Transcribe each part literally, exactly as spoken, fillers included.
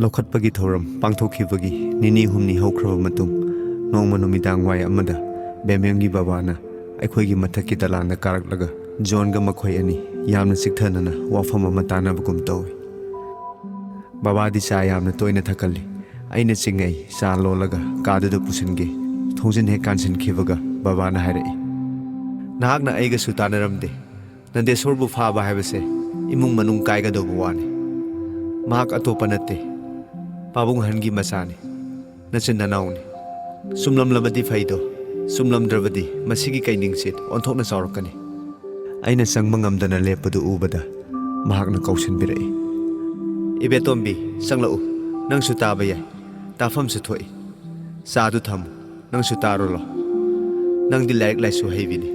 ꯂꯧꯈꯠꯄꯒꯤ ꯊꯧꯔꯝ ꯄꯥꯡꯊꯣꯛꯈꯤꯕꯒꯤ ꯅꯤꯅꯤ ꯍꯨꯝꯅꯤ ꯍꯧꯈ꯭ꯔꯕ ꯃꯇꯨꯡ, ꯅꯣꯡꯃ ꯅꯨꯃꯤꯗꯥꯡ ꯋꯥꯏ ꯑꯃꯗ ꯕꯦꯃꯦꯝꯒꯤ ꯕꯕꯥꯅ ꯑꯩꯈꯣꯏꯒꯤ ꯃꯊꯛꯀꯤ ꯗꯂꯥꯟꯗ ꯀꯥꯔꯛꯂꯒ ꯖꯣꯟꯒ ꯃꯈꯣꯏ ꯑꯅꯤ ꯌꯥꯝꯅ ꯆꯤꯛꯊꯅꯅ ꯋꯥꯐꯝ ꯑꯃ ꯇꯥꯟꯅꯕꯒꯨꯝ ꯇꯧꯏ꯫ ꯕꯕꯥꯗꯤ ꯆꯥ ꯌꯥꯝꯅ ꯇꯣꯏꯅ ꯊꯛꯀꯜꯂꯤ꯫ ꯑꯩꯅ ꯆꯤꯡꯉꯩ ꯆꯥ ꯂꯣꯜꯂꯒ ꯀꯥꯗꯨꯗ ꯄꯨꯁꯤꯟꯒꯦ, ꯊꯣꯡꯖꯤꯟ ꯍꯦꯛ ꯀꯥꯟꯁꯤꯟꯈꯤꯕꯒ ꯕꯕꯥꯅ ꯍꯥꯏꯔꯛꯏ, "ꯅꯍꯥꯛꯅ ꯑꯩꯒꯁꯨ ꯇꯥꯟꯅꯔꯝꯗꯦ꯫ ꯅꯟꯗꯦꯁꯣꯔꯕꯨ ꯐꯥꯕ ꯍꯥꯏꯕꯁꯦ ꯏꯃꯨꯡ ꯃꯅꯨꯡ ꯀꯥꯏꯒꯗꯧꯕ ꯋꯥꯅꯤ꯫ ꯃꯍꯥꯛ ꯑꯇꯣꯞꯄ ꯅꯠꯇꯦ, ꯄꯥꯕꯨꯡ ꯑꯍꯟꯒꯤ ꯃꯆꯥꯅꯤ, ꯅꯆꯤꯟ ꯅꯅꯥꯎꯅꯤ꯫ ꯆꯨꯝꯂꯝꯂꯕꯗꯤ ꯐꯩꯗꯣ, ꯆꯨꯝꯂꯝꯗ꯭ꯔꯕꯗꯤ ꯃꯁꯤꯒꯤ ꯀꯩꯅꯤꯡꯁꯤꯠ ꯑꯣꯟꯊꯣꯛꯅ ꯆꯥꯎꯔꯛꯀꯅꯤ꯫" ꯑꯩꯅ ꯆꯪꯕ ꯉꯝꯗꯅ ꯂꯦꯞꯄꯗꯨ ꯎꯕꯗ ꯃꯍꯥꯛꯅ ꯀꯧꯁꯤꯟꯕꯤꯔꯛꯏ, "ꯏꯕꯦꯇꯣꯝꯕꯤ, ꯆꯪꯂꯛꯎ꯫ ꯅꯪꯁꯨ ꯇꯥꯕ ꯌꯥꯏ, ꯇꯥꯐꯝꯁꯨ ꯊꯣꯛꯏ꯫ ꯆꯥꯗꯨ ꯊꯝꯃꯨ, ꯅꯪꯁꯨ ꯇꯥꯔꯨ ꯂꯥꯎ꯫ ꯅꯪꯗꯤ ꯂꯥꯏꯔꯤꯛ ꯂꯥꯏꯁꯨ ꯍꯩꯕꯤꯅꯤ,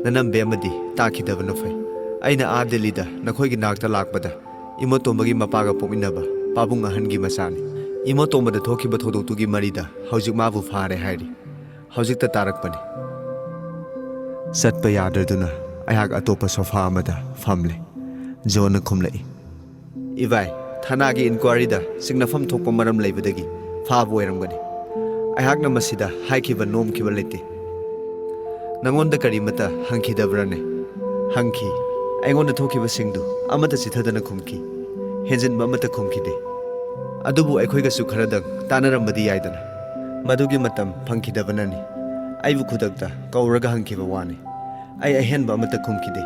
ꯅꯅꯝꯕꯦꯝꯃꯗꯤ ꯇꯥꯈꯤꯗꯕꯅ ꯐꯩ꯫ ꯑꯩꯅ ꯑꯥ ꯗꯤꯜꯂꯤꯗ ꯅꯈꯣꯏꯒꯤ ꯅꯥꯛꯇ ꯂꯥꯛꯄꯗ ꯏꯃꯣꯇꯣꯝꯕꯒꯤ ꯃꯄꯥꯒ ꯄꯣꯛꯃꯤꯟꯅꯕ ꯄꯥꯕꯨꯡ ꯑꯍꯟꯒꯤ ꯃꯆꯥꯅꯤ꯫ ꯏꯃꯣꯇꯣꯝꯕꯗ ꯊꯣꯛꯈꯤꯕ ꯊꯧꯗꯣꯛꯇꯨꯒꯤ ꯃꯔꯤꯗ ꯍꯧꯖꯤꯛ ꯃꯥꯕꯨ ꯐꯥꯔꯦ ꯍꯥꯏꯔꯤ꯫ ꯍꯧꯖꯤꯛꯇ ꯇꯥꯔꯛꯄꯅꯤ꯫" ꯆꯠꯄ ꯌꯥꯗ꯭ꯔꯗꯨꯅ ꯑꯩꯍꯥꯛ ꯑꯇꯣꯞꯄ ꯁꯣꯐꯥ ꯑꯃꯗ ꯐꯝꯂꯦ꯫ ꯖꯣꯟꯅ ꯈꯨꯝꯂꯛꯏ, "ꯏꯕꯥꯏ, ꯊꯥꯅꯥꯒꯤ ꯏꯟꯀ꯭ꯋꯥꯔꯤꯗ ꯆꯤꯡꯅꯐꯝ ꯊꯣꯛꯄ ꯃꯔꯝ ꯂꯩꯕꯗꯒꯤ ꯐꯥꯕ ꯑꯣꯏꯔꯝꯒꯅꯤ꯫ ꯑꯩꯍꯥꯛꯅ ꯃꯁꯤꯗ ꯍꯥꯏꯈꯤꯕ ꯅꯣꯝꯈꯤꯕ ꯂꯩꯇꯦ꯫ ꯅꯉꯣꯟꯗ ꯀꯔꯤꯃꯇ ꯍꯪꯈꯤꯗꯕ꯭ꯔꯅꯦ?" ꯍꯪꯈꯤ꯫ ꯑꯩꯉꯣꯟꯗ ꯊꯣꯛꯈꯤꯕꯁꯤꯡꯗꯨ ꯑꯃꯠꯇ ꯆꯤꯊꯗꯅ ꯈꯨꯝꯈꯤ꯫ ꯍꯦꯟꯖꯤꯟꯕ ꯑꯃꯠꯇ ꯈꯨꯝꯈꯤꯗꯦ꯫ ꯑꯗꯨꯕꯨ ꯑꯩꯈꯣꯏꯒꯁꯨ ꯈꯔꯗꯪ ꯇꯥꯟꯅꯔꯝꯕꯗꯤ ꯌꯥꯏꯗꯅ꯫ ꯃꯗꯨꯒꯤ ꯃꯇꯝ ꯐꯪꯈꯤꯗꯕꯅꯅꯤ꯫ ꯑꯩꯕꯨ ꯈꯨꯗꯛꯇ ꯀꯧꯔꯒ ꯍꯪꯈꯤꯕ ꯋꯥꯅꯤ꯫ ꯑꯩ ꯑꯍꯦꯟꯕ ꯑꯃꯠꯇ ꯈꯨꯝꯈꯤꯗꯦ꯫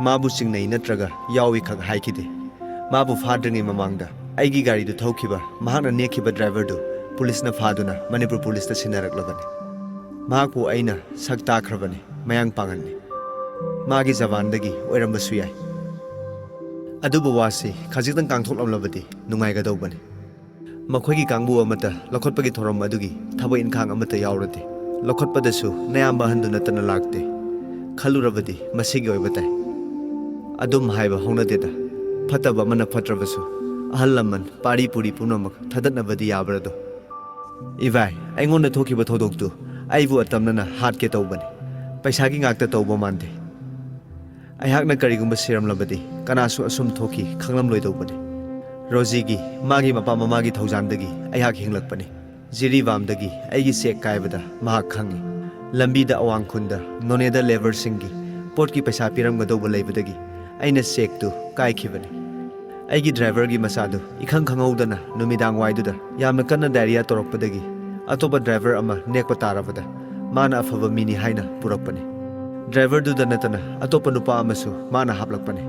ꯃꯥꯕꯨ ꯆꯤꯡꯅꯩ ꯅꯠꯇ꯭ꯔꯒ ꯌꯥꯎꯏ ꯈꯛ ꯍꯥꯏꯈꯤꯗꯦ꯫ ꯃꯥꯕꯨ ꯐꯥꯗ꯭ꯔꯤꯉꯩ ꯃꯃꯥꯡꯗ ꯑꯩꯒꯤ ꯒꯥꯔꯤꯗꯨ ꯊꯧꯈꯤꯕ ꯃꯍꯥꯛꯅ ꯅꯦꯛꯈꯤꯕ ꯗ꯭ꯔꯥꯏꯚꯔꯗꯨ ꯄꯨꯂꯤꯁꯅ ꯐꯥꯗꯨꯅ ꯃꯅꯤꯄꯨꯔ ꯄꯨꯂꯤꯁꯇ ꯁꯤꯟꯅꯔꯛꯂꯕꯅꯤ꯫ ꯃꯍꯥꯛꯄꯨ ꯑꯩꯅ ꯁꯛ ꯇꯥꯈ꯭ꯔꯕꯅꯤ, ꯃꯌꯥꯡ ꯄꯥꯡꯒꯟꯅꯤ꯫ ꯃꯥꯒꯤ ꯖꯕꯥꯟꯗꯒꯤ ꯑꯣꯏꯔꯝꯕꯁꯨ ꯌꯥꯏ꯫ ꯑꯗꯨꯕꯨ ꯋꯥꯁꯤ ꯈꯖꯤꯛꯇꯪ ꯀꯥꯡꯊꯣꯛꯂꯝꯂꯕꯗꯤ ꯅꯨꯡꯉꯥꯏꯒꯗꯧꯕꯅꯤ꯫ ꯃꯈꯣꯏꯒꯤ ꯀꯥꯡꯕꯨ ꯑꯃꯠꯇ ꯂꯧꯈꯠꯄꯒꯤ ꯊꯧꯔꯝ ꯑꯗꯨꯒꯤ ꯊꯕꯛ ꯏꯟꯈꯥꯡ ꯑꯃꯠꯇ ꯌꯥꯎꯔꯗꯦ꯫ ꯂꯧꯈꯠꯄꯗꯁꯨ ꯅꯌꯥꯝꯕ ꯑꯍꯟꯗꯨ ꯅꯠꯇꯅ ꯂꯥꯛꯇꯦ꯫ ꯈꯜꯂꯨꯔꯕꯗꯤ ꯃꯁꯤꯒꯤ ꯑꯣꯏꯕ ꯇꯥꯏ꯫ ꯑꯗꯨꯝ ꯍꯥꯏꯕ ꯍꯧꯅꯗꯦꯗ꯫ ꯐꯠꯇꯕ ꯑꯃꯅ ꯐꯠꯇ꯭ꯔꯕꯁꯨ ꯑꯍꯜ ꯂꯃꯟ, ꯄꯥꯔꯤ ꯄꯨꯔꯤ ꯄꯨꯝꯅꯃꯛ ꯊꯥꯗꯠꯅꯕꯗꯤ ꯌꯥꯕ꯭ꯔꯗꯣ? ꯏꯕꯥꯏ, ꯑꯩꯉꯣꯟꯗ ꯊꯣꯛꯈꯤꯕ ꯊꯧꯗꯣꯛꯇꯨ ꯑꯩꯕꯨ ꯑꯇꯝꯅꯅ ꯍꯥꯠꯀꯦ ꯇꯧꯕꯅꯤ꯫ ꯄꯩꯁꯥꯒꯤ ꯉꯥꯛꯇ ꯇꯧꯕ ꯃꯥꯟꯗꯦ꯫ ꯑꯩꯍꯥꯛꯅ ꯀꯔꯤꯒꯨꯝꯕ ꯁꯤꯔꯝꯂꯕꯗꯤ ꯀꯅꯥꯁꯨ ꯑꯁꯨꯝ ꯊꯣꯛꯈꯤ ꯈꯪꯂꯝꯂꯣꯏꯗꯧꯕꯅꯤ꯫ ꯔꯣꯖꯤꯒꯤ, ꯃꯥꯒꯤ ꯃꯄꯥ ꯃꯃꯥꯒꯤ ꯊꯧꯖꯥꯟꯗꯒꯤ ꯑꯩꯍꯥꯛ ꯍꯤꯡꯂꯛꯄꯅꯤ꯫ ꯖꯤꯔꯤꯕꯥꯝꯗꯒꯤ ꯑꯩꯒꯤ ꯆꯦꯛ ꯀꯥꯏꯕꯗ ꯃꯍꯥꯛ ꯈꯪꯏ꯫ ꯂꯝꯕꯤꯗ ꯑꯋꯥꯡ ꯈꯨꯟꯗ ꯅꯣꯅꯦꯗ ꯂꯦꯕꯔꯁꯤꯡꯒꯤ ꯄꯣꯠꯀꯤ ꯄꯩꯁꯥ ꯄꯤꯔꯝꯒꯗꯧꯕ ꯂꯩꯕꯗꯒꯤ ꯑꯩꯅ ꯆꯦꯛꯇꯨ ꯀꯥꯏꯈꯤꯕꯅꯤ꯫ ꯑꯩꯒꯤ ꯗ꯭ꯔꯥꯏꯚꯔꯒꯤ ꯃꯆꯥꯗꯨ ꯏꯈꯪ ꯈꯪꯍꯧꯗꯅ ꯅꯨꯃꯤꯗꯥꯡ ꯋꯥꯏꯗꯨꯗ ꯌꯥꯝꯅ ꯀꯟꯅ ꯗꯥꯏꯔꯤꯌꯥ ꯇꯧꯔꯛꯄꯗꯒꯤ ꯑꯇꯣꯞꯄ ꯗ꯭ꯔꯥꯏꯚꯔ ꯑꯃ ꯅꯦꯛꯄ ꯇꯥꯔꯕꯗ ꯃꯥꯅ ꯑꯐꯕ ꯃꯤꯅꯤ ꯍꯥꯏꯅ ꯄꯨꯔꯛꯄꯅꯤ꯫ ꯗ꯭ꯔꯥꯏꯚꯔꯗꯨꯗ ꯅꯠꯇꯅ ꯑꯇꯣꯞꯄ ꯅꯨꯄꯥ ꯑꯃꯁꯨ ꯃꯥꯅ ꯍꯥꯞꯂꯛꯄꯅꯤ꯫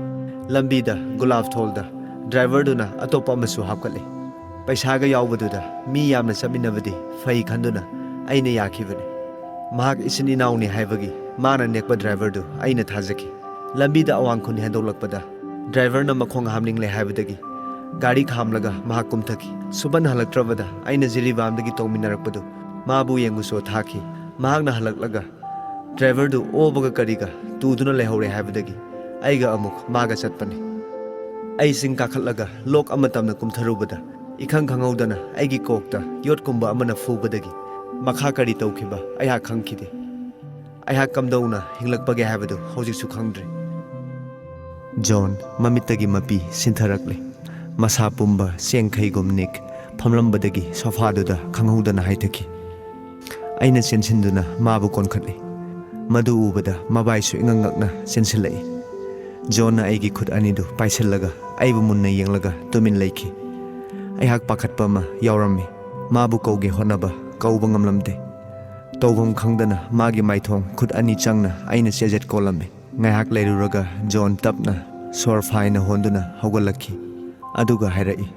ꯂꯝꯕꯤꯗ ꯒꯨꯂꯥꯞ ꯊꯣꯜꯗ ꯗ꯭ꯔꯥꯏꯚꯔꯗꯨꯅ ꯑꯇꯣꯞꯄ ꯑꯃꯁꯨ ꯍꯥꯞꯀꯠꯂꯤ꯫ ꯄꯩꯁꯥꯒ ꯌꯥꯎꯕꯗꯨꯗ ꯃꯤ ꯌꯥꯝꯅ ꯆꯠꯃꯤꯟꯅꯕꯗꯤ ꯐꯩ ꯈꯟꯗꯨꯅ ꯑꯩꯅ ꯌꯥꯈꯤꯕꯅꯤ꯫ ꯃꯍꯥꯛ ꯏꯆꯤꯟ ꯏꯅꯥꯎꯅꯤ ꯍꯥꯏꯕꯒꯤ ꯃꯥꯅ ꯅꯦꯛꯄ ꯗ꯭ꯔꯥꯏꯚꯔꯗꯨ ꯑꯩꯅ ꯊꯥꯖꯈꯤ꯫ ꯂꯝꯕꯤꯗ ꯑꯋꯥꯡ ꯈꯨꯟ ꯍꯦꯟꯗꯣꯛꯂꯛꯄꯗ ꯗ꯭ꯔꯥꯏꯚꯔꯅ ꯃꯈꯣꯡ ꯍꯥꯝꯅꯤꯡꯂꯦ ꯍꯥꯏꯕꯗꯒꯤ ꯒꯥꯔꯤ ꯈꯥꯝꯂꯒ ꯃꯍꯥꯛ ꯀꯨꯝꯊꯈꯤ꯫ ꯁꯨꯕꯟ ꯍꯜꯂꯛꯇ꯭ꯔꯕꯗ ꯑꯩꯅ ꯖꯤꯔꯤꯕꯥꯝꯗꯒꯤ ꯇꯧꯃꯤꯟꯅꯔꯛꯄꯗꯨ ꯃꯥꯕꯨ ꯌꯦꯡꯉꯨꯆꯣ ꯊꯥꯈꯤ꯫ ꯃꯍꯥꯛꯅ ꯍꯜꯂꯛꯂꯒ ꯗ꯭ꯔꯥꯏꯚꯔꯗꯨ ꯑꯣꯕꯒ ꯀꯔꯤꯒ ꯇꯨꯗꯨꯅ ꯂꯩꯍꯧꯔꯦ ꯍꯥꯏꯕꯗꯒꯤ ꯑꯩꯒ ꯑꯃꯨꯛ ꯃꯥꯒ ꯆꯠꯄꯅꯤ꯫ ꯑꯩ ꯆꯤꯡ ꯀꯥꯈꯠꯂꯒ ꯂꯣꯛ ꯑꯃ ꯇꯝꯅ ꯀꯨꯝꯊꯔꯨꯕꯗ ꯏꯈꯪ ꯈꯪꯍꯧꯗꯅ ꯑꯩꯒꯤ ꯀꯣꯛꯇ ꯌꯣꯠꯀꯨꯝꯕ ꯑꯃꯅ ꯐꯨꯕꯗꯒꯤ ꯃꯈꯥ ꯀꯔꯤ ꯇꯧꯈꯤꯕ ꯑꯩꯍꯥꯛ ꯈꯪꯈꯤꯗꯦ꯫ ꯑꯩꯍꯥꯛ ꯀꯝꯗꯧꯅ ꯍꯤꯡꯂꯛꯄꯒꯦ ꯍꯥꯏꯕꯗꯨ ꯍꯧꯖꯤꯛꯁꯨ ꯈꯪꯗ꯭ꯔꯤ꯫ ꯖꯣꯟ ꯃꯃꯤꯠꯇꯒꯤ ꯃꯄꯤ ꯁꯤꯟꯊꯔꯛꯂꯦ꯫ ꯃꯁꯥ ꯄꯨꯝꯕ ꯆꯦꯡꯈꯩꯒꯨꯝ ꯅꯤꯛ ꯐꯝꯂꯝꯕꯗꯒꯤ ꯁꯣꯐꯥꯗꯨꯗ ꯈꯪꯍꯧꯗꯅ ꯍꯥꯏꯊꯈꯤ꯫ ꯑꯩꯅ ꯆꯦꯟꯁꯤꯟꯗꯨꯅ ꯃꯥꯕꯨ ꯀꯣꯟꯈꯠꯂꯤ꯫ ꯃꯗꯨ ꯎꯕꯗ ꯃꯕꯥꯏꯁꯨ ꯏꯉꯛ ꯉꯛꯅ ꯆꯦꯟꯁꯤꯜꯂꯛꯏ꯫ ꯖꯣꯟꯅ ꯑꯩꯒꯤ ꯈꯨꯠ ꯑꯅꯤꯗꯨ ꯄꯥꯏꯁꯤꯜꯂꯒ ꯑꯩꯕꯨ ꯃꯨꯟꯅ ꯌꯦꯡꯂꯒ ꯇꯨꯃꯤꯟ ꯂꯩꯈꯤ꯫ ꯑꯩꯍꯥꯛ ꯄꯥꯈꯠꯄ ꯑꯃ ꯌꯥꯎꯔꯝꯃꯤ꯫ ꯃꯥꯕꯨ ꯀꯧꯒꯦ ꯍꯣꯠꯅꯕ ꯀꯧꯕ ꯉꯝꯂꯝꯗꯦ꯫ ꯇꯧꯐꯝ ꯈꯪꯗꯅ ꯃꯥꯒꯤ ꯃꯥꯏꯊꯣꯡ ꯈꯨꯠ ꯑꯅꯤ ꯆꯪꯅ ꯑꯩꯅ ꯆꯦꯖꯦꯠ ꯀꯣꯜꯂꯝꯃꯤ꯫ ꯉꯥꯏꯍꯥꯛ ꯂꯩꯔꯨꯔꯒ ꯖꯣꯟ ꯇꯞꯅ ꯁꯣꯔ ꯐꯥꯏꯅ ꯍꯣꯟꯗꯨꯅ ꯍꯧꯒꯠꯂꯛꯈꯤ꯫ ꯑꯗꯨꯒ ꯍꯥꯏꯔꯛꯏ,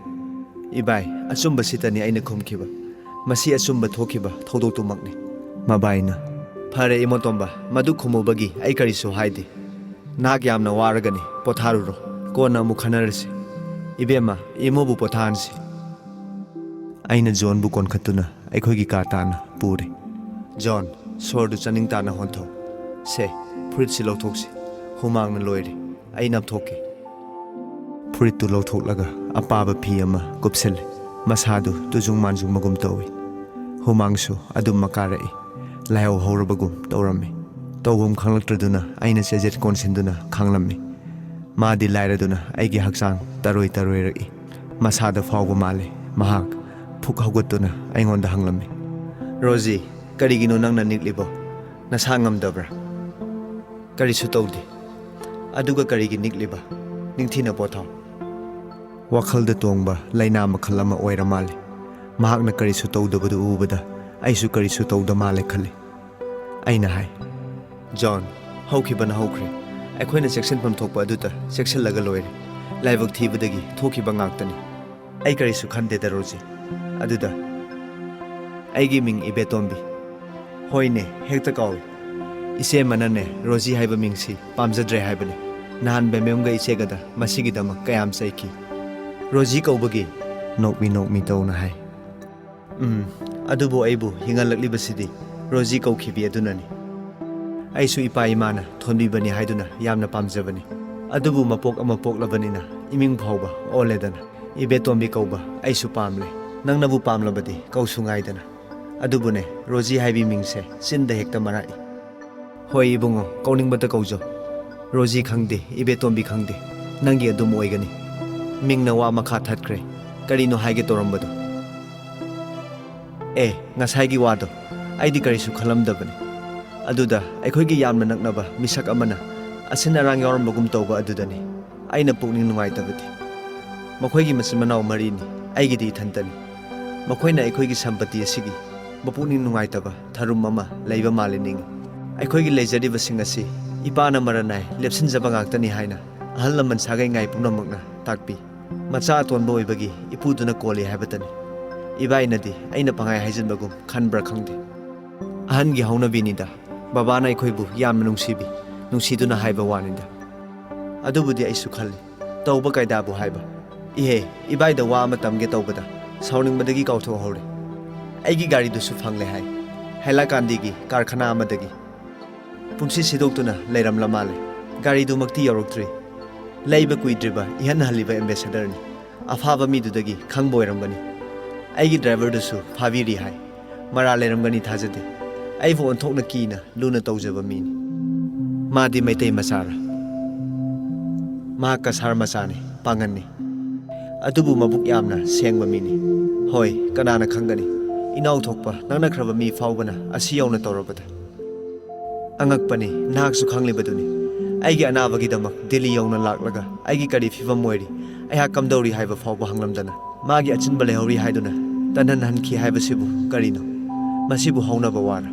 "ꯏꯕꯥꯏ, ꯑꯆꯨꯝꯕꯁꯤꯇꯅꯤ ꯑꯩꯅ ꯈꯨꯝꯈꯤꯕ꯫ ꯃꯁꯤ ꯑꯆꯨꯝꯕ ꯊꯣꯛꯈꯤꯕ ꯊꯧꯗꯣꯛꯇꯨꯃꯛꯅꯤ꯫" ꯃꯕꯥꯏꯅ, "ꯐꯔꯦ ꯏꯃꯣꯇꯣꯝꯕ, ꯃꯗꯨ ꯈꯨꯝꯃꯨꯕꯒꯤ ꯑꯩ ꯀꯔꯤꯁꯨ ꯍꯥꯏꯗꯦ꯫ ꯅꯍꯥꯛ ꯌꯥꯝꯅ ꯋꯥꯔꯒꯅꯤ, ꯄꯣꯊꯥꯔꯨꯔꯣ꯫ ꯀꯣꯟꯅ ꯑꯃꯨꯛ ꯈꯟꯅꯔꯁꯤ꯫ ꯏꯕꯦꯝꯃ, ꯏꯃꯣꯕꯨ ꯄꯣꯊꯥꯍꯟꯁꯤ꯫" ꯑꯩꯅ ꯖꯣꯟꯕꯨ ꯀꯣꯟꯈꯠꯇꯨꯅ ꯑꯩꯈꯣꯏꯒꯤ ꯀꯥ ꯇꯥꯟꯅ ꯄꯨꯔꯦ꯫ "ꯖꯣꯟ, ꯁꯣꯔꯗꯨ ꯆꯥꯅꯤꯡ ꯇꯥꯅ ꯍꯣꯟꯊꯧ꯫ ꯁꯦ, ꯐꯨꯔꯤꯠꯁꯤ ꯂꯧꯊꯣꯛꯁꯤ꯫ ꯍꯨꯃꯥꯡꯅ ꯂꯣꯏꯔꯦ꯫ ꯑꯩ ꯅꯞꯊꯣꯛꯀꯦ꯫" ꯐꯨꯔꯤꯠꯇꯨ ꯂꯧꯊꯣꯛꯂꯒ ꯑꯄꯥꯕ ꯐꯤ ꯑꯃ ꯀꯨꯞꯁꯤꯜꯂꯦ꯫ ꯃꯁꯥꯗꯨ ꯇꯨꯖꯨꯡ ꯃꯥꯟꯖꯨꯡꯕꯒꯨꯝ ꯇꯧꯏ꯫ ꯍꯨꯃꯥꯡꯁꯨ ꯑꯗꯨꯝ ꯃꯀꯥꯔꯛꯏ꯫ ꯂꯥꯏꯍꯧ ꯍꯧꯔꯕꯒꯨꯝ ꯇꯧꯔꯝꯃꯤ꯫ ꯇꯧꯐꯝ ꯈꯪꯂꯛꯇ꯭ꯔꯗꯨꯅ ꯑꯩꯅ ꯆꯦꯖꯦꯠ ꯀꯣꯟꯁꯤꯟꯗꯨꯅ ꯈꯥꯡꯂꯝꯃꯤ꯫ ꯃꯥꯗꯤ ꯂꯥꯏꯔꯗꯨꯅ ꯑꯩꯒꯤ ꯍꯛꯆꯥꯡ ꯇꯔꯣꯏ ꯇꯔꯣꯏꯔꯛꯏ꯫ ꯃꯁꯥꯗ ꯐꯥꯎꯕ ꯃꯥꯜꯂꯤ꯫ ꯃꯍꯥꯛ ꯐꯨꯛ ꯍꯧꯒꯠꯇꯨꯅ ꯑꯩꯉꯣꯟꯗ ꯍꯪꯂꯝꯃꯤ꯫ "ꯔꯣꯖꯤ, ꯀꯔꯤꯒꯤꯅꯣ ꯅꯪꯅ ꯅꯤꯛꯂꯤꯕꯣ? ꯅꯁꯥ ꯉꯝꯗꯕ꯭ꯔꯥ?" "ꯀꯔꯤꯁꯨ ꯇꯧꯗꯦ꯫ ꯑꯗꯨꯒ ꯀꯔꯤꯒꯤ ꯅꯤꯛꯂꯤꯕ? ꯅꯤꯡꯊꯤꯅ ꯄꯣꯊꯥꯎ꯫" ꯋꯥꯈꯜꯗ ꯇꯣꯡꯕ ꯂꯥꯏꯅꯥ ꯃꯈꯜ ꯑꯃ ꯑꯣꯏꯔ ꯃꯥꯜꯂꯤ꯫ ꯃꯍꯥꯛꯅ ꯀꯔꯤꯁꯨ ꯇꯧꯗꯕꯗꯨ ꯎꯕꯗ ꯑꯩꯁꯨ ꯀꯔꯤꯁꯨ ꯇꯧꯗ ꯃꯥꯜꯂꯦ ꯈꯜꯂꯤ꯫ ꯑꯩꯅ ꯍꯥꯏ, "ꯖꯣꯟ, ꯍꯧꯈꯤꯕꯅ ꯍꯧꯈ꯭ꯔꯦ꯫ ꯑꯩꯈꯣꯏꯅ ꯆꯦꯛꯁꯤꯟꯐꯝ ꯊꯣꯛꯄ ꯑꯗꯨꯗ ꯆꯦꯛꯁꯤꯜꯂꯒ ꯂꯣꯏꯔꯦ꯫ ꯂꯥꯏꯕꯛ ꯊꯤꯕꯗꯒꯤ ꯊꯣꯛꯈꯤꯕ ꯉꯥꯛꯇꯅꯤ꯫ ꯑꯩ ꯀꯔꯤꯁꯨ ꯈꯟꯗꯦꯗ, ꯔꯣꯖꯤ꯫ ꯑꯗꯨꯗ ꯑꯩꯒꯤ ꯃꯤꯡ ꯏꯕꯦꯇꯣꯝꯕꯤ꯫ ꯍꯣꯏꯅꯦ, ꯍꯦꯛꯇ ꯀꯥꯎꯏ꯫ ꯏꯆꯦꯃꯅꯅꯦ ꯔꯣꯖꯤ ꯍꯥꯏꯕ ꯃꯤꯡꯁꯤ ꯄꯥꯝꯖꯗ꯭ꯔꯦ ꯍꯥꯏꯕꯅꯤ꯫ ꯅꯍꯥꯟ ꯕꯦꯃꯦꯝꯒ ꯏꯆꯦꯒꯗ ꯃꯁꯤꯒꯤꯗꯃꯛ ꯀꯌꯥꯝ ꯆꯩꯈꯤ꯫ ꯔꯣꯖꯤ ꯀꯧꯕꯒꯤ ꯅꯣꯛꯃꯤ ꯅꯣꯛꯃꯤ ꯇꯧꯅ ꯍꯥꯏ꯫ ꯎꯝ, ꯑꯗꯨꯕꯨ ꯑꯩꯕꯨ ꯍꯤꯡꯍꯜꯂꯛꯂꯤꯕꯁꯤꯗꯤ ꯔꯣꯖꯤ ꯀꯧꯈꯤꯕꯤ ꯑꯗꯨꯅꯅꯤ꯫ ꯑꯩꯁꯨ ꯏꯄꯥ ꯏꯃꯥꯅ ꯊꯣꯟꯕꯤꯕꯅꯤ ꯍꯥꯏꯗꯨꯅ ꯌꯥꯝꯅ ꯄꯥꯝꯖꯕꯅꯤ꯫ ꯑꯗꯨꯕꯨ ꯃꯄꯣꯛ ꯑꯃ ꯄꯣꯛꯂꯕꯅꯤꯅ ꯏꯃꯤꯡ ꯐꯥꯎꯕ ꯑꯣꯜꯂꯦꯗꯅ꯫ ꯏꯕꯦꯇꯣꯝꯕꯤ ꯀꯧꯕ ꯑꯩꯁꯨ ꯄꯥꯝꯂꯦ꯫ ꯅꯪꯅꯕꯨ ꯄꯥꯝꯂꯕꯗꯤ ꯀꯧꯁꯨ ꯉꯥꯏꯗꯅ꯫ ꯑꯗꯨꯕꯨꯅꯦ, ꯔꯣꯖꯤ ꯍꯥꯏꯕꯤ ꯃꯤꯡꯁꯦ ꯆꯤꯟꯗ ꯍꯦꯛꯇ ꯃꯔꯛꯏ꯫ ꯍꯣꯏ ꯏꯕꯨꯡꯉꯣ, ꯀꯧꯅꯤꯡꯕꯇ ꯀꯧꯖꯧ꯫ ꯔꯣꯖꯤ ꯈꯪꯗꯦ, ꯏꯕꯦꯇꯣꯝꯕꯤ ꯈꯪꯗꯦ, ꯅꯪꯒꯤ ꯑꯗꯨꯝ ꯑꯣꯏꯒꯅꯤ꯫ ꯃꯤꯡꯅ ꯋꯥ ꯃꯈꯥ ꯊꯠꯈ꯭ꯔꯦ꯫ ꯀꯔꯤꯅꯣ ꯍꯥꯏꯒꯦ ꯇꯧꯔꯝꯕꯗꯣ? ꯑꯦ, ꯉꯁꯥꯏꯒꯤ ꯋꯥꯗꯣ ꯑꯩꯗꯤ ꯀꯔꯤꯁꯨ ꯈꯜꯂꯝꯗꯕꯅꯤ꯫ ꯑꯗꯨꯗ ꯑꯩꯈꯣꯏꯒꯤ ꯌꯥꯝꯅ ꯅꯛꯅꯕ ꯃꯤꯁꯛ ꯑꯃꯅ ꯑꯁꯤꯟ ꯑꯔꯥꯡ ꯌꯥꯎꯔꯝꯕꯒꯨꯝ ꯇꯧꯕ ꯑꯗꯨꯗꯅꯤ ꯑꯩꯅ ꯄꯨꯛꯅꯤꯡ ꯅꯨꯡꯉꯥꯏꯇꯕꯗꯤ꯫ ꯃꯈꯣꯏꯒꯤ ꯃꯆꯤꯟ ꯃꯅꯥꯎ ꯃꯔꯤꯅꯤ, ꯑꯩꯒꯤꯗꯤ ꯏꯊꯟꯇꯅꯤ꯫ ꯃꯈꯣꯏꯅ ꯑꯩꯈꯣꯏꯒꯤ ꯁꯝꯄꯇꯤ ꯑꯁꯤꯒꯤ ꯃꯄꯨꯛꯅꯤꯡ ꯅꯨꯡꯉꯥꯏꯇꯕ ꯊꯔꯨꯝ ꯑꯃ ꯂꯩꯕ ꯃꯥꯜꯂꯤ ꯅꯤꯡꯏ꯫ ꯑꯩꯈꯣꯏꯒꯤ ꯂꯩꯖꯔꯤꯕꯁꯤꯡ ꯑꯁꯤ ꯏꯄꯥꯅ ꯃꯔꯅꯥꯏ ꯂꯦꯞꯁꯤꯟꯖꯕ ꯉꯥꯛꯇꯅꯤ ꯍꯥꯏꯅ ꯑꯍꯜ ꯂꯃꯟ ꯁꯥꯒꯩ ꯉꯥꯏ ꯄꯨꯝꯅꯃꯛꯅ ꯇꯥꯛꯄꯤ꯫ ꯃꯆꯥ ꯑꯇꯣꯟꯕ ꯑꯣꯏꯕꯒꯤ ꯏꯄꯨꯗꯨꯅ ꯀꯣꯜꯂꯤ ꯍꯥꯏꯕꯇꯅꯤ꯫ ꯏꯕꯥꯏꯅꯗꯤ ꯑꯩꯅ ꯄꯪꯍꯥꯏ ꯍꯥꯏꯖꯤꯟꯕꯒꯨꯝ ꯈꯟꯕ꯭ꯔꯥ ꯈꯪꯗꯦ꯫ ꯑꯍꯟꯒꯤ ꯍꯧꯅꯕꯤꯅꯤꯗ꯫ ꯕꯕꯥꯅ ꯑꯩꯈꯣꯏꯕꯨ ꯌꯥꯝꯅ ꯅꯨꯡꯁꯤꯕꯤ, ꯅꯨꯡꯁꯤꯗꯨꯅ ꯍꯥꯏꯕ ꯋꯥꯅꯤꯗ꯫ ꯑꯗꯨꯕꯨꯗꯤ ꯑꯩꯁꯨ ꯈꯜꯂꯤ꯫ ꯇꯧꯕ ꯀꯥꯏꯗꯥꯕꯨ ꯍꯥꯏꯕ꯫ ꯏꯍꯦ, ꯏꯕꯥꯏꯗ ꯋꯥ ꯑꯃ ꯇꯝꯒꯦ ꯇꯧꯕꯗ ꯁꯥꯎꯅꯤꯡꯕꯗꯒꯤ ꯀꯥꯎꯊꯣꯛꯍꯧꯔꯦ꯫ ꯑꯩꯒꯤ ꯒꯥꯔꯤꯗꯨꯁꯨ ꯐꯪꯂꯦ ꯍꯥꯏ꯫ ꯍꯥꯏꯂꯥꯀꯥꯟꯗꯤꯒꯤ ꯀꯥꯔꯈꯅꯥ ꯑꯃꯗꯒꯤ꯫ ꯄꯨꯟꯁꯤ ꯁꯤꯗꯣꯛꯇꯨꯅ ꯂꯩꯔꯝꯂ ꯃꯥꯜꯂꯦ꯫ ꯒꯥꯔꯤꯗꯨꯃꯛꯇꯤ ꯌꯧꯔꯛꯇ꯭ꯔꯤ꯫ ꯂꯩꯕ ꯀꯨꯏꯗ꯭ꯔꯤꯕ ꯏꯍꯟ ꯍꯜꯂꯤꯕ ꯑꯦꯝꯕꯦꯁꯦꯗꯔꯅꯤ꯫ ꯑꯐꯥꯕ ꯃꯤꯗꯨꯗꯒꯤ ꯈꯪꯕ ꯑꯣꯏꯔꯝꯒꯅꯤ꯫ ꯑꯩꯒꯤ ꯗ꯭ꯔꯥꯏꯚꯔꯗꯨꯁꯨ ꯐꯥꯕꯤꯔꯤ ꯍꯥꯏ꯫ ꯃꯔꯥꯜ ꯂꯩꯔꯝꯒꯅꯤ ꯊꯥꯖꯗꯦ꯫ ꯑꯩꯕꯨ ꯑꯣꯟꯊꯣꯛꯅ ꯀꯤꯅ ꯂꯨꯅ ꯇꯧꯖꯕ ꯃꯤꯅꯤ꯫ ꯃꯥꯗꯤ ꯃꯩꯇꯩ ꯃꯆꯥꯔꯥ? ꯃꯍꯥꯛ ꯀꯁꯥꯔ ꯃꯆꯥꯅꯤ, ꯄꯥꯉꯟꯅꯤ꯫ ꯑꯗꯨꯕꯨ ꯃꯕꯨꯛ ꯌꯥꯝꯅ ꯁꯦꯡꯕ ꯃꯤꯅꯤ꯫ ꯍꯣꯏ, ꯀꯅꯥꯅ ꯈꯪꯒꯅꯤ? ꯏꯅꯥꯎ ꯊꯣꯛꯄ ꯅꯛꯅꯈ꯭ꯔꯕ ꯃꯤ ꯐꯥꯎꯕꯅ ꯑꯁꯤ ꯌꯧꯅ ꯇꯧꯔꯕꯗ꯫ ꯑꯉꯛꯄꯅꯤ, ꯅꯍꯥꯛꯁꯨ ꯈꯪꯂꯤꯕꯗꯨꯅꯤ꯫ ꯑꯩꯒꯤ ꯑꯅꯥꯕꯒꯤꯗꯃꯛ ꯗꯤꯜꯂꯤ ꯌꯧꯅ ꯂꯥꯛꯂꯒ ꯑꯩꯒꯤ ꯀꯔꯤ ꯐꯤꯕꯝ ꯑꯣꯏꯔꯤ, ꯑꯩꯍꯥꯛ ꯀꯝꯗꯧꯔꯤ ꯍꯥꯏꯕ ꯐꯥꯎꯕ ꯍꯪꯂꯝꯗꯅ, ꯃꯥꯒꯤ ꯑꯆꯤꯟꯕ ꯂꯩꯍꯧꯔꯤ ꯍꯥꯏꯗꯨꯅ ꯇꯟꯍꯟꯍꯟꯈꯤ ꯍꯥꯏꯕꯁꯤꯕꯨ ꯀꯔꯤꯅꯣ? ꯃꯁꯤꯕꯨ ꯍꯧꯅꯕ ꯋꯥꯔ?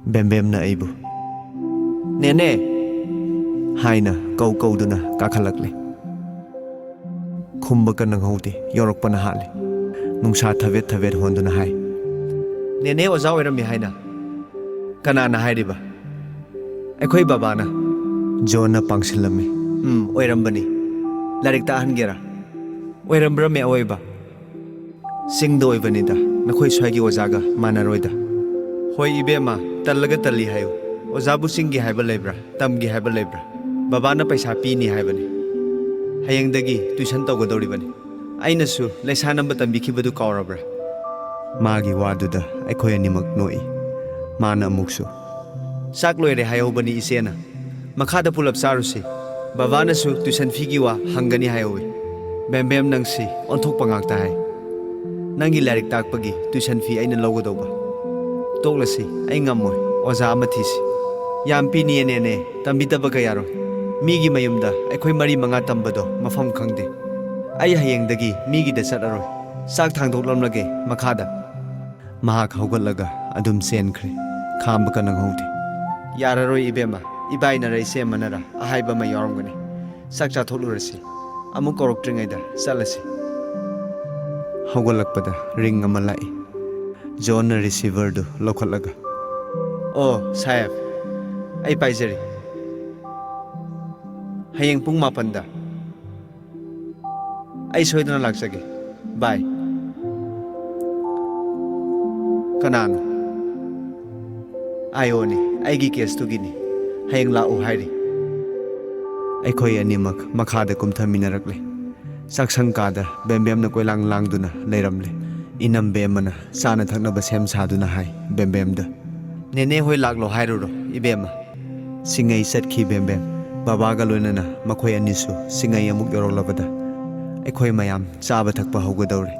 ꯕꯦꯝꯕꯦꯝꯅ ꯑꯩꯕꯨ "ꯅꯦꯅꯦ" ꯍꯥꯏꯅ ꯀꯧ ꯀꯧꯗꯨꯅ ꯀꯥꯈꯠꯂꯛꯂꯦ꯫ ꯈꯨꯝꯕꯒ ꯅꯪꯍꯧꯗꯦ, ꯌꯧꯔꯛꯄꯅ ꯍꯥꯜꯂꯦ꯫ ꯅꯨꯡꯁꯥ ꯊꯕꯦꯠ ꯊꯕꯦꯠ ꯍꯣꯟꯗꯨꯅ ꯍꯥꯏ, "ꯅꯦꯅꯦ ꯑꯣꯖꯥ ꯑꯣꯏꯔꯝꯃꯤ ꯍꯥꯏꯅ?" "ꯀꯅꯥꯅ ꯍꯥꯏꯔꯤꯕ?" "ꯑꯩꯈꯣꯏ ꯕꯕꯥꯅ꯫" ꯖꯣꯟꯅ ꯄꯥꯡꯁꯤꯜꯂꯝꯃꯤ꯫ "ꯎꯝ, ꯑꯣꯏꯔꯝꯕꯅꯤ꯫ ꯂꯥꯏꯔꯤꯛ ꯇꯥꯛꯍꯟꯒꯦꯔꯥ?" "ꯑꯣꯏꯔꯝꯕ꯭ꯔꯃꯦ ꯑꯑꯣꯏꯕ?" "ꯆꯤꯡꯗ ꯑꯣꯏꯕꯅꯤꯗ, ꯅꯈꯣꯏ ꯁ꯭ꯋꯥꯏꯒꯤ ꯑꯣꯖꯥꯒ ꯃꯥꯟꯅꯔꯣꯏꯗ꯫" "ꯍꯣꯏ ꯏꯕꯦꯝꯃ, ꯇꯜꯂꯒ ꯇꯜꯂꯤ ꯍꯥꯏꯌꯨ꯫ ꯑꯣꯖꯥꯕꯨ ꯆꯤꯡꯒꯤ ꯍꯥꯏꯕ ꯂꯩꯕ꯭ꯔꯥ, ꯇꯝꯒꯤ ꯍꯥꯏꯕ ꯂꯩꯕ꯭ꯔꯥ? ꯕꯕꯥꯅ ꯄꯩꯁꯥ ꯄꯤꯅꯤ ꯍꯥꯏꯕꯅꯤ꯫ ꯍꯌꯦꯡꯗꯒꯤ ꯇ꯭ꯌꯨꯁꯟ ꯇꯧꯒꯗꯧꯔꯤꯕꯅꯤ꯫ ꯑꯩꯅꯁꯨ ꯂꯩꯁꯥ ꯅꯝꯕ ꯇꯝꯕꯤꯈꯤꯕꯗꯨ ꯀꯥꯎꯔꯕ꯭ꯔꯥ?" ꯃꯥꯒꯤ ꯋꯥꯗꯨꯗ ꯑꯩꯈꯣꯏ ꯑꯅꯤꯃꯛ ꯅꯣꯛꯏ꯫ ꯃꯥꯅ ꯑꯃꯨꯛꯁꯨ, "ꯆꯥꯛ ꯂꯣꯏꯔꯦ ꯍꯥꯏꯍꯧꯕꯅꯤ ꯏꯆꯦꯅ꯫ ꯃꯈꯥꯗ ꯄꯨꯂꯞ ꯆꯥꯔꯨꯁꯤ꯫ ꯕꯕꯥꯅꯁꯨ ꯇ꯭ꯌꯨꯁꯟ ꯐꯤꯒꯤ ꯋꯥ ꯍꯪꯒꯅꯤ ꯍꯥꯏꯍꯧꯋꯤ꯫ ꯕꯦꯝꯕꯦꯝ, ꯅꯪꯁꯤ ꯑꯣꯟꯊꯣꯛꯄ ꯉꯥꯛꯇ ꯍꯥꯏ꯫ ꯅꯪꯒꯤ ꯂꯥꯏꯔꯤꯛ ꯇꯥꯛꯄꯒꯤ ꯇ꯭ꯌꯨꯁꯟ ꯐꯤ ꯑꯩꯅ ꯂꯧꯒꯗꯧꯕ꯫ ꯇꯣꯛꯂꯁꯤ, ꯑꯩ ꯉꯝꯃꯣꯏ꯫ ꯑꯣꯖꯥ ꯑꯃ ꯊꯤꯁꯤ꯫" "ꯌꯥꯝ ꯄꯤꯅꯤꯌꯦ ꯅꯦꯅꯦ, ꯇꯝꯕꯤꯗꯕ ꯀꯌꯥꯔꯣ? ꯃꯤꯒꯤ ꯃꯌꯨꯝꯗ ꯑꯩꯈꯣꯏ ꯃꯔꯤ ꯃꯉꯥ ꯇꯝꯕꯗꯣ ꯃꯐꯝ ꯈꯪꯗꯦ꯫ ꯑꯩ ꯍꯌꯦꯡꯗꯒꯤ ꯃꯤꯒꯤꯗ ꯆꯠꯂꯔꯣꯏ꯫ ꯆꯥꯛ ꯊꯥꯡꯗꯣꯛꯂꯝꯂꯒꯦ ꯃꯈꯥꯗ꯫" ꯃꯍꯥꯛ ꯍꯧꯒꯠꯂꯒ ꯑꯗꯨꯝ ꯆꯦꯟꯈ꯭ꯔꯦ꯫ ꯈꯥꯝꯕꯒ ꯅꯪꯍꯧꯗꯦ꯫ "ꯌꯥꯔꯔꯣꯏ ꯏꯕꯦꯝꯃ, ꯏꯕꯥꯏꯅꯔ ꯏꯆꯦ ꯑꯃꯅꯔ ꯑꯍꯥꯏꯕ ꯑꯃ ꯌꯥꯎꯔꯝꯒꯅꯤ꯫ ꯆꯥꯛ ꯆꯥꯊꯣꯛꯂꯨꯔꯁꯤ꯫ ꯑꯃꯨꯛ ꯀꯧꯔꯛꯇ꯭ꯔꯤꯉꯩꯗ ꯆꯠꯂꯁꯤ꯫" ꯍꯧꯒꯠꯂꯛꯄꯗ ꯔꯤꯡ ꯑꯃ ꯂꯥꯛꯏ꯫ ꯖꯣꯟꯅ ꯔꯤꯁꯤꯚꯔꯗꯨ ꯂꯧꯈꯠꯂꯒ, "ꯑꯣ, ꯁꯥꯍꯦꯕ, ꯑꯩ ꯄꯥꯏꯖꯔꯤ꯫ ꯍꯌꯦꯡ ꯄꯨꯡ ꯃꯥꯄꯟꯗ꯫ ꯑꯩ ꯁꯣꯏꯗꯅ ꯂꯥꯛꯆꯒꯦ꯫ ꯕꯥꯏ꯫" "ꯀꯅꯥꯅꯣ?" "ꯑꯥꯏ ꯑꯣꯅꯤ, ꯑꯩꯒꯤ ꯀꯦꯁꯇꯨꯒꯤꯅꯤ꯫ ꯍꯌꯦꯡ ꯂꯥꯛꯎ ꯍꯥꯏꯔꯤ꯫" ꯑꯩꯈꯣꯏ ꯑꯅꯤꯃꯛ ꯃꯈꯥꯗ ꯀꯨꯝꯊꯃꯤꯟꯅꯔꯛꯂꯦ꯫ ꯆꯥꯛꯁꯪ ꯀꯥꯗ ꯕꯦꯝꯕꯦꯝꯅ ꯀꯣꯏꯂꯥꯡ ꯂꯥꯡꯗꯨꯅ ꯂꯩꯔꯝꯂꯦ꯫ ꯏꯅꯝꯕꯦꯝꯃꯅ ꯆꯥꯅ ꯊꯛꯅꯕ ꯁꯦꯝ ꯁꯥꯗꯨꯅ ꯍꯥꯏ ꯕꯦꯝꯕꯦꯝꯗ, "ꯅꯦꯅꯦ ꯍꯣꯏ ꯂꯥꯛꯂꯣ ꯍꯥꯏꯔꯨꯔꯣ ꯏꯕꯦꯝꯃ꯫" ꯁꯤꯡꯉꯩ ꯆꯠꯈꯤ ꯕꯦꯝꯕꯦꯝ꯫ ꯕꯕꯥꯒ ꯂꯣꯏꯅꯅ ꯃꯈꯣꯏ ꯑꯅꯤꯁꯨ ꯁꯤꯡꯉꯩ ꯑꯃꯨꯛ ꯌꯧꯔꯛꯂꯕꯗ, ꯑꯩꯈꯣꯏ ꯃꯌꯥꯝ ꯆꯥꯕ ꯊꯛꯄ ꯍꯧꯒꯗꯧꯔꯦ꯫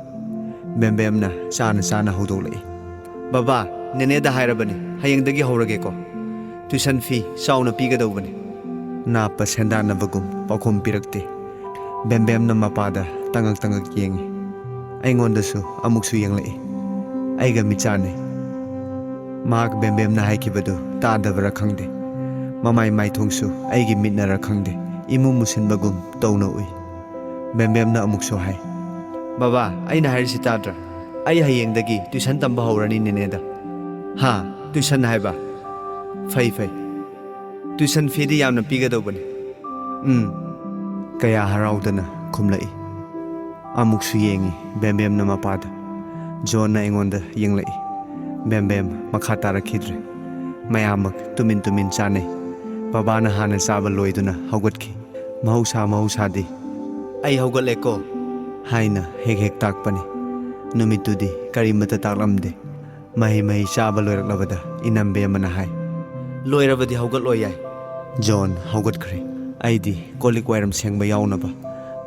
ꯕꯦꯝꯕꯦꯝꯅ ꯆꯥꯅ ꯆꯥꯅ ꯍꯧꯗꯣꯛꯂꯛꯏ꯫ "ꯕꯕꯥ, ꯅꯦꯅꯦꯗ ꯍꯥꯏꯔꯕꯅꯤ, ꯍꯌꯦꯡꯗꯒꯤ ꯍꯧꯔꯒꯦꯀꯣ꯫ Tuition fee ꯆꯥꯎꯅ ꯄꯤꯒꯗꯧꯕꯅꯤ꯫" ꯅꯥꯞꯄ ꯁꯦꯟꯗꯥꯟꯅꯕꯒꯨꯝ ꯄꯥꯎꯈꯨꯝ ꯄꯤꯔꯛꯇꯦ꯫ ꯕꯦꯝꯕꯦꯝꯅ ꯃꯄꯥꯗ ꯇꯉꯛ ꯇꯉꯛ ꯌꯦꯡꯉꯤ꯫ ꯑꯩꯉꯣꯟꯗꯁꯨ ꯑꯃꯨꯛꯁꯨ ꯌꯦꯡꯂꯛꯏ꯫ ꯑꯩꯒ ꯃꯤꯠ ꯆꯥꯟꯅꯩ꯫ ꯃꯍꯥꯛ ꯕꯦꯝꯕꯦꯝꯅ ꯍꯥꯏꯈꯤꯕꯗꯨ ꯇꯥꯗꯕꯔꯥ ꯈꯪꯗꯦ꯫ ꯃꯃꯥꯏ ꯃꯥꯏꯊꯣꯡꯁꯨ ꯑꯩꯒꯤ ꯃꯤꯠꯅꯔꯥ ꯈꯪꯗꯦ, ꯏꯃꯨ ꯃꯨꯁꯤꯟꯕꯒꯨꯝ ꯇꯧꯅ ꯎꯏ꯫ ꯕꯦꯝꯕꯦꯝꯅ ꯑꯃꯨꯛꯁꯨ ꯍꯥꯏ, "ꯕꯕꯥ, ꯑꯩꯅ ꯍꯥꯏꯔꯤꯁꯤ ꯇꯥꯗ꯭ꯔꯥ? ꯑꯩ ꯍꯌꯦꯡꯗꯒꯤ tuition ꯇꯝꯕ ꯍꯧꯔꯅꯤ ꯅꯦꯅꯦꯗ꯫" "ꯍꯥ? Tuition ꯍꯥꯏꯕ? ꯐꯩ, ꯐꯩ꯫ Tuition feeꯗꯤ ꯌꯥꯝꯅ ꯄꯤꯒꯗꯧꯕꯅꯤ꯫" "ꯎꯝ꯫" ꯀꯌꯥ ꯍꯔꯥꯎꯗꯅ ꯈꯨꯝꯂꯛꯏ꯫ ꯑꯃꯨꯛꯁꯨ ꯌꯦꯡꯉꯤ ꯕꯦꯝꯕꯦꯝꯅ ꯃꯄꯥꯗ꯫ ꯖꯣꯟꯅ ꯑꯩꯉꯣꯟꯗ ꯌꯦꯡꯂꯛꯏ꯫ ꯕꯦꯝꯕꯦꯝ ꯃꯈꯥ ꯇꯥꯔꯛꯈꯤꯗ꯭ꯔꯦ꯫ ꯃꯌꯥꯝꯃꯛ ꯇꯨꯃꯤꯟ ꯇꯨꯃꯤꯟ ꯆꯥꯅꯩ꯫ ꯕꯕꯥꯅ ꯍꯥꯟꯅ ꯆꯥꯕ ꯂꯣꯏꯗꯨꯅ ꯍꯧꯒꯠꯈꯤ꯫ ꯃꯍꯧꯁꯥ ꯃꯍꯧꯁꯥꯗꯤ, "ꯑꯩ ꯍꯧꯒꯠꯂꯦꯀꯣ" ꯍꯥꯏꯅ ꯍꯦꯛ ꯍꯦꯛ ꯇꯥꯛꯄꯅꯤ꯫ ꯅꯨꯃꯤꯠꯇꯨꯗꯤ ꯀꯔꯤꯃꯠꯇ ꯇꯥꯛꯂꯝꯗꯦ꯫ ꯃꯍꯩ ꯃꯍꯩ ꯆꯥꯕ ꯂꯣꯏꯔꯛꯂꯕꯗ ꯏꯅꯝꯕꯦꯝꯃꯅ ꯍꯥꯏ, "ꯂꯣꯏꯔꯕꯗꯤ ꯍꯧꯒꯠꯂꯣ ꯌꯥꯏ꯫" ꯖꯣꯟ ꯍꯧꯒꯠꯈ꯭ꯔꯦ꯫ ꯑꯩꯗꯤ ꯀꯣꯜ ꯂꯤꯛ ꯋꯥꯏꯔꯝ ꯁꯦꯡꯕ ꯌꯥꯎꯅꯕ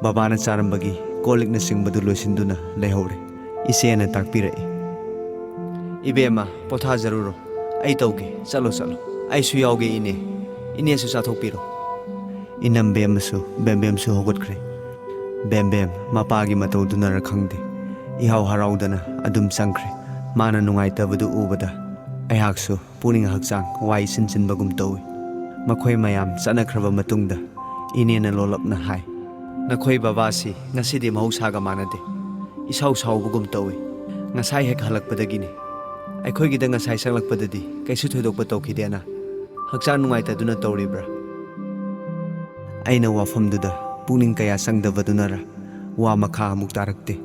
ꯕꯕꯥꯅ ꯆꯥꯔꯝꯕꯒꯤ ꯀꯣꯜ ꯂꯤꯛꯅꯆꯤꯡꯕꯗꯨ ꯂꯣꯏꯁꯤꯟꯗꯨꯅ ꯂꯩꯍꯧꯔꯦ꯫ ꯏꯆꯦꯅ ꯇꯥꯛꯄꯤꯔꯛꯏ, "ꯏꯕꯦꯝꯃ, ꯄꯣꯊꯥꯖꯔꯨꯔꯣ꯫ ꯑꯩ ꯇꯧꯒꯦ꯫ ꯆꯠꯂꯣ, ꯆꯠꯂꯣ꯫ ꯑꯩꯁꯨ ꯌꯥꯎꯒꯦ, ꯏꯅꯦ꯫ ꯏꯅꯦꯁꯨ ꯆꯥꯊꯣꯛꯄꯤꯔꯣ꯫" ꯏꯅꯝꯕꯦꯝꯃꯁꯨ ꯕꯦꯝꯕꯦꯝꯁꯨ ꯍꯧꯒꯠꯈ꯭ꯔꯦ꯫ ꯕꯦꯝꯕꯦꯝ ꯃꯄꯥꯒꯤ ꯃꯇꯧꯗꯨꯅꯔ ꯈꯪꯗꯦ, ꯏꯍꯥꯎ ꯍꯔꯥꯎꯗꯅ ꯑꯗꯨꯝ ꯆꯪꯈ꯭ꯔꯦ꯫ ꯃꯥꯅ ꯅꯨꯡꯉꯥꯏꯇꯕꯗꯨ ꯎꯕꯗ ꯑꯩꯍꯥꯛꯁꯨ ꯄꯨꯛꯅꯤꯡ ꯍꯛꯆꯥꯡ ꯋꯥꯏ ꯏꯆꯤꯟ ꯆꯤꯟꯕꯒꯨꯝ ꯇꯧꯏ꯫ ꯃꯈꯣꯏ ꯃꯌꯥꯝ ꯆꯠꯅꯈ꯭ꯔꯕ ꯃꯇꯨꯡꯗ ꯏꯅꯦꯅ ꯂꯣꯜꯂꯞꯅ ꯍꯥꯏ, "ꯅꯈꯣꯏ ꯕꯕꯥꯁꯤ ꯉꯁꯤꯗꯤ ꯃꯍꯧꯁꯥꯒ ꯃꯥꯟꯅꯗꯦ꯫ ꯏꯁꯥꯎ ꯁꯥꯎꯕꯒꯨꯝ ꯇꯧꯏ꯫ ꯉꯁꯥꯏ ꯍꯦꯛ ꯍꯜꯂꯛꯄꯗꯒꯤꯅꯤ꯫ ꯑꯩꯈꯣꯏꯒꯤꯗ ꯉꯁꯥꯏ ꯆꯪꯂꯛꯄꯗꯗꯤ ꯀꯩꯁꯨ ꯊꯣꯏꯗꯣꯛꯄ ꯇꯧꯈꯤꯗꯦꯅ꯫ ꯍꯛꯆꯥꯡ ꯅꯨꯡꯉꯥꯏꯇꯗꯨꯅ ꯇꯧꯔꯤꯕ꯭ꯔꯥ?" ꯑꯩꯅ ꯋꯥꯐꯝꯗꯨꯗ ꯄꯨꯛꯅꯤꯡ ꯀꯌꯥ ꯆꯪꯗꯕꯗꯨꯅꯔ ꯋꯥ ꯃꯈꯥ ꯑꯃꯨꯛ ꯇꯥꯔꯛꯇꯦ꯫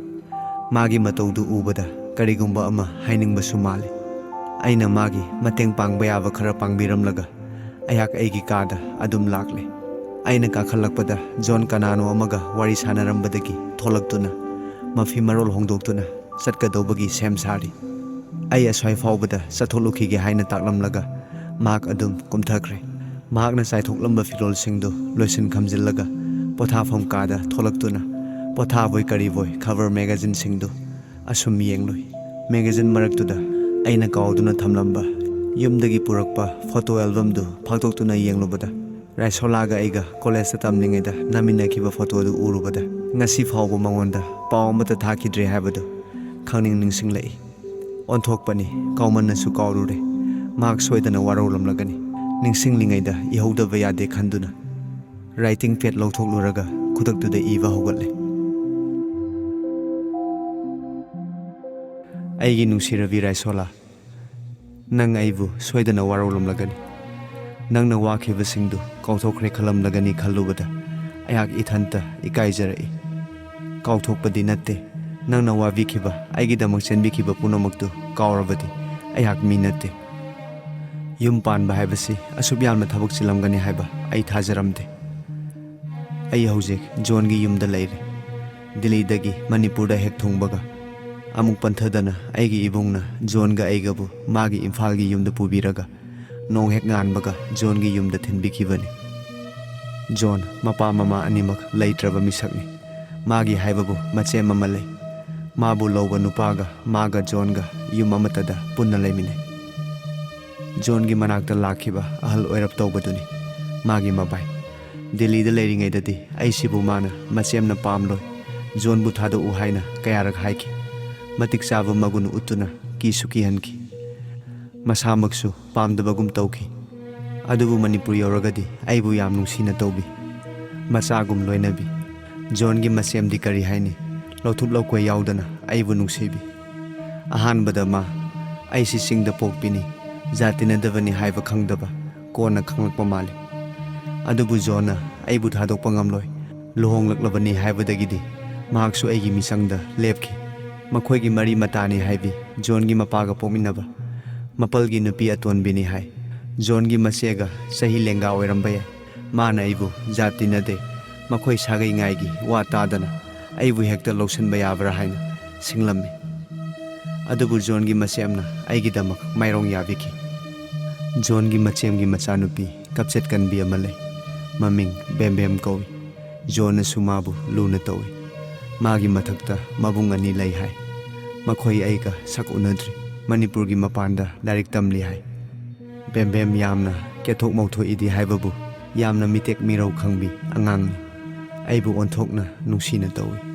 ꯃꯥꯒꯤ ꯃꯇꯧꯗꯨ ꯎꯕꯗ ꯀꯔꯤꯒꯨꯝꯕ ꯑꯃ ꯍꯥꯏꯅꯤꯡꯕꯁꯨ ꯃꯥꯜꯂꯤ꯫ ꯑꯩꯅ ꯃꯥꯒꯤ ꯃꯇꯦꯡ ꯄꯥꯡꯕ ꯌꯥꯕ ꯈꯔ ꯄꯥꯡꯕꯤꯔꯝꯂꯒ ꯑꯩꯍꯥꯛ ꯑꯩꯒꯤ ꯀꯥꯗ ꯑꯗꯨꯝ ꯂꯥꯛꯂꯦ꯫ ꯑꯩꯅ ꯀꯥꯈꯠꯂꯛꯄꯗ ꯖꯣꯟ ꯀꯅꯥꯅꯣ ꯑꯃꯒ ꯋꯥꯔꯤ ꯁꯥꯟꯅꯔꯝꯕꯗꯒꯤ ꯊꯣꯛꯂꯛꯇꯨꯅ ꯃꯐꯤ ꯃꯔꯣꯜ ꯍꯣꯡꯗꯣꯛꯇꯨꯅ ꯆꯠꯀꯗꯧꯕꯒꯤ ꯁꯦꯝ ꯁꯥꯔꯤ꯫ ꯑꯩ ꯑꯁ꯭ꯋꯥꯏ ꯐꯥꯎꯕꯗ ꯆꯠꯊꯣꯛꯂꯨꯈꯤꯒꯦ ꯍꯥꯏꯅ ꯇꯥꯛꯂꯝꯂꯒ ꯃꯍꯥꯛ ꯑꯗꯨꯝ ꯀꯨꯝꯊꯈ꯭ꯔꯦ꯫ ꯃꯍꯥꯛꯅ ꯆꯥꯏꯊꯣꯛꯂꯝꯕ ꯐꯤꯔꯣꯜꯁꯤꯡꯗꯨ ꯂꯣꯏꯁꯤꯟ ꯈꯝꯖꯤꯜꯂꯒ ꯄꯣꯊꯥꯐꯝ ꯀꯥꯗ ꯊꯣꯛꯂꯛꯇꯨꯅ ꯄꯣꯊꯥꯕꯣꯏ ꯀꯔꯤꯕꯣꯏ ꯈꯕꯔ ꯃꯦꯒꯥꯖꯤꯟꯁꯤꯡꯗꯨ ꯑꯁꯨꯝ ꯌꯦꯡꯂꯨꯏ꯫ ꯃꯦꯒꯥꯖꯤꯟ ꯃꯔꯛꯇꯨꯗ ꯑꯩꯅ ꯀꯥꯎꯗꯨꯅ ꯊꯝꯂꯝꯕ ꯌꯨꯝꯗꯒꯤ ꯄꯨꯔꯛꯄ ꯐꯣꯇꯣ ꯑꯦꯜꯕꯝꯗꯨ ꯐꯥꯛꯇꯣꯛꯇꯨꯅ ꯌꯦꯡꯂꯨꯕꯗ, ꯔꯥꯏꯁꯣꯂꯥꯒ ꯑꯩꯒ ꯀꯣꯂꯦꯖꯇ ꯇꯝꯂꯤꯉꯩꯗ ꯅꯝꯃꯤꯟꯅꯈꯤꯕ ꯐꯣꯇꯣꯗꯨ ꯎꯔꯨꯕꯗ, ꯉꯁꯤ ꯐꯥꯎꯕ ꯃꯉꯣꯟꯗ ꯄꯥꯎ ꯑꯃꯠꯇ ꯊꯥꯈꯤꯗ꯭ꯔꯦ ꯍꯥꯏꯕꯗꯨ ꯈꯪꯅꯤꯡ ꯅꯤꯡꯁꯤꯡꯂꯛꯏ꯫ ꯑꯣꯟꯊꯣꯛꯄꯅꯤ, ꯀꯥꯎꯃꯟꯅꯁꯨ ꯀꯥꯎꯔꯨꯔꯦ꯫ ꯃꯍꯥꯛ ꯁꯣꯏꯗꯅ ꯋꯥꯔꯧꯔꯝꯂꯒꯅꯤ꯫ ꯅꯤꯡꯁꯤꯡꯂꯤꯉꯩꯗ ꯏꯍꯧꯗꯕ ꯌꯥꯗꯦ ꯈꯟꯗꯨꯅ ꯔꯥꯏꯇꯤꯡ ꯄꯦꯗ ꯂꯧꯊꯣꯛꯂꯨꯔꯒ ꯈꯨꯗꯛꯇꯨꯗ ꯏꯕ ꯍꯧꯒꯠꯂꯦ꯫ ꯑꯩꯒꯤ ꯅꯨꯡꯁꯤꯔꯕꯤ ꯔꯥꯏꯁꯣꯂꯥ, ꯅꯪ ꯑꯩꯕꯨ ꯁꯣꯏꯗꯅ ꯋꯥꯔꯧꯂꯝꯂꯒꯅꯤ꯫ ꯅꯪꯅ ꯋꯥꯈꯤꯕꯁꯤꯡꯗꯨ ꯀꯥꯎꯊꯣꯛꯈ꯭ꯔꯦ ꯈꯜꯂꯝꯂꯒꯅꯤ ꯈꯜꯂꯨꯕꯗ ꯑꯩꯍꯥꯛ ꯏꯊꯟꯇ ꯏꯀꯥꯏꯖꯔꯛꯏ꯫ ꯀꯥꯎꯊꯣꯛꯄꯗꯤ ꯅꯠꯇꯦ, ꯅꯪꯅ ꯋꯥꯕꯤꯈꯤꯕ, ꯑꯩꯒꯤꯗꯃꯛ ꯆꯦꯟꯕꯤꯈꯤꯕ ꯄꯨꯝꯅꯃꯛꯇꯨ ꯀꯥꯎꯔꯕꯗꯤ ꯑꯩꯍꯥꯛ ꯃꯤ ꯅꯠꯇꯦ꯫ ꯌꯨꯝ ꯄꯥꯟꯕ ꯍꯥꯏꯕꯁꯤ ꯑꯁꯨꯛ ꯌꯥꯝꯅ ꯊꯕꯛ ꯆꯤꯜꯂꯝꯒꯅꯤ ꯍꯥꯏꯕ ꯑꯩ ꯊꯥꯖꯔꯝꯗꯦ꯫ ꯑꯩ ꯍꯧꯖꯤꯛ ꯖꯣꯟꯒꯤ ꯌꯨꯝꯗ ꯂꯩꯔꯦ꯫ ꯗꯤꯜꯂꯤꯗꯒꯤ ꯃꯅꯤꯄꯨꯔꯗ ꯍꯦꯛ ꯊꯨꯡꯕꯒ ꯑꯃꯨꯛ ꯄꯟꯊꯗꯅ ꯑꯩꯒꯤ ꯏꯕꯨꯡꯅ ꯖꯣꯟꯒ ꯑꯩꯒꯕꯨ ꯃꯥꯒꯤ ꯏꯝꯐꯥꯜꯒꯤ ꯌꯨꯝꯗ ꯄꯨꯕꯤꯔꯒ ꯅꯣꯡ ꯍꯦꯛ ꯉꯥꯟꯕꯒ ꯖꯣꯟꯒꯤ ꯌꯨꯝꯗ ꯊꯤꯟꯕꯤꯈꯤꯕꯅꯤ꯫ ꯖꯣꯟ ꯃꯄꯥ ꯃꯃꯥ ꯑꯅꯤꯃꯛ ꯂꯩꯇ꯭ꯔꯕ ꯃꯤꯁꯛꯅꯤ꯫ ꯃꯥꯒꯤ ꯍꯥꯏꯕꯕꯨ ꯃꯆꯦꯝ ꯑꯃ ꯂꯩ꯫ ꯃꯥꯕꯨ ꯂꯧꯕ ꯅꯨꯄꯥꯒ ꯃꯥꯒ ꯖꯣꯟꯒ ꯌꯨꯝ ꯑꯃꯠꯇꯗ ꯄꯨꯟꯅ ꯂꯩꯃꯤꯟꯅꯩ꯫ ꯖꯣꯟꯒꯤ ꯃꯅꯥꯛꯇ ꯂꯥꯛꯈꯤꯕ ꯑꯍꯜ ꯑꯣꯏꯔꯞ ꯇꯧꯕꯗꯨꯅꯤ ꯃꯥꯒꯤ ꯃꯕꯥꯏ꯫ ꯗꯤꯜꯂꯤꯗ ꯂꯩꯔꯤꯉꯩꯗꯗꯤ ꯑꯩꯁꯤꯕꯨ ꯃꯥꯅ ꯃꯆꯦꯝꯅ ꯄꯥꯝꯂꯣꯏ, ꯖꯣꯟꯕꯨ ꯊꯥꯗꯣꯛꯎ ꯍꯥꯏꯅ ꯀꯌꯥꯔꯛ ꯍꯥꯏꯈꯤ꯫ ꯃꯇꯤꯛ ꯆꯥꯕ ꯃꯒꯨꯟ ꯎꯠꯇꯨꯅ ꯀꯤꯁꯨ ꯀꯤꯍꯟꯈꯤ꯫ ꯃꯁꯥꯃꯛꯁꯨ ꯄꯥꯝꯗꯕꯒꯨꯝ ꯇꯧꯈꯤ꯫ ꯑꯗꯨꯕꯨ ꯃꯅꯤꯄꯨꯔ ꯌꯧꯔꯒꯗꯤ ꯑꯩꯕꯨ ꯌꯥꯝ ꯅꯨꯡꯁꯤꯅ ꯇꯧꯕꯤ꯫ ꯃꯆꯥꯒꯨꯝ ꯂꯣꯏꯅꯕꯤ꯫ ꯖꯣꯟꯒꯤ ꯃꯆꯦꯝꯗꯤ ꯀꯔꯤ ꯍꯥꯏꯅꯤ? ꯂꯧꯊꯨꯞ ꯂꯧꯀꯣꯏ ꯌꯥꯎꯗꯅ ꯑꯩꯕꯨ ꯅꯨꯡꯁꯤꯕꯤ꯫ ꯑꯍꯥꯟꯕꯗ ꯃꯥ ꯑꯩꯁꯤ ꯆꯤꯡꯗ ꯄꯣꯛꯄꯤꯅꯤ, ꯖꯥꯠ ꯇꯤꯟꯅꯗꯕꯅꯤ ꯍꯥꯏꯕ ꯈꯪꯗꯕ, ꯀꯣꯟꯅ ꯈꯪꯂꯛꯄ ꯃꯥꯜꯂꯤ꯫ ꯑꯗꯨꯕꯨ ꯖꯣꯟꯅ ꯑꯩꯕꯨ ꯊꯥꯗꯣꯛꯄ ꯉꯝꯂꯣꯏ, ꯂꯨꯍꯣꯡꯂꯛꯂꯕꯅꯤ ꯍꯥꯏꯕꯗꯒꯤꯗꯤ ꯃꯍꯥꯛꯁꯨ ꯑꯩꯒꯤ ꯃꯤꯆꯪꯗ ꯂꯦꯞꯈꯤ꯫ ꯃꯈꯣꯏꯒꯤ ꯃꯔꯤ ꯃꯇꯥꯅꯤ ꯍꯥꯏꯕꯤ ꯖꯣꯟꯒꯤ ꯃꯄꯥꯒ ꯄꯣꯛꯃꯤꯟꯅꯕ ꯃꯄꯜꯒꯤ ꯅꯨꯄꯤ ꯑꯇꯣꯟꯕꯤꯅꯤ ꯍꯥꯏ꯫ ꯖꯣꯟꯒꯤ ꯃꯆꯦꯒ ꯆꯍꯤ ꯂꯦꯡꯒꯥ ꯑꯣꯏꯔꯝꯕ ꯌꯥꯏ꯫ ꯃꯥꯅ ꯑꯩꯕꯨ ꯖꯥꯠ ꯇꯤꯟꯅꯗꯦ, ꯃꯈꯣꯏ ꯁꯥꯒꯩ ꯉꯥꯏꯒꯤ ꯋꯥ ꯇꯥꯗꯅ ꯑꯩꯕꯨ ꯍꯦꯛꯇ ꯂꯧꯁꯤꯟꯕ ꯌꯥꯕ꯭ꯔꯥ ꯍꯥꯏꯅ ꯁꯤꯡꯂꯝꯃꯤ꯫ ꯑꯗꯨꯕꯨ ꯖꯣꯟꯒꯤ ꯃꯆꯦꯝꯅ ꯑꯩꯒꯤꯗꯃꯛ ꯃꯥꯏꯔꯣꯡ ꯌꯥꯕꯤꯈꯤ꯫ ꯖꯣꯟꯒꯤ ꯃꯆꯦꯝꯒꯤ ꯃꯆꯥꯅꯨꯄꯤ ꯀꯞꯆꯦꯠ ꯀꯟꯕꯤ ꯑꯃ ꯂꯩ꯫ ꯃꯃꯤꯡ ꯕꯦꯝꯕꯦꯝ ꯀꯧꯏ꯫ ꯖꯣꯟꯅꯁꯨ ꯃꯥꯕꯨ ꯂꯨꯅ ꯇꯧꯏ꯫ ꯃꯥꯒꯤ ꯃꯊꯛꯇ ꯃꯕꯨꯡ ꯑꯅꯤ ꯂꯩ ꯍꯥꯏ꯫ ꯃꯈꯣꯏ ꯑꯩꯒ ꯁꯛ ꯎꯅꯗ꯭ꯔꯤ꯫ ꯃꯅꯤꯄꯨꯔꯒꯤ ꯃꯄꯥꯟꯗ ꯂꯥꯏꯔꯤꯛ ꯇꯝꯂꯤ ꯍꯥꯏ꯫ ꯕꯦꯝꯕꯦꯝ ꯌꯥꯝꯅ ꯀꯦꯊꯣꯛ ꯃꯧꯊꯣꯛꯏꯗꯤ ꯍꯥꯏꯕꯕꯨ ꯌꯥꯝꯅ ꯃꯤꯇꯦꯛ ꯃꯤꯔꯧ ꯈꯪꯕꯤ ꯑꯉꯥꯡꯅꯤ꯫ ꯑꯩꯕꯨ ꯑꯣꯟꯊꯣꯛꯅ ꯅꯨꯡꯁꯤꯅ ꯇꯧꯏ꯫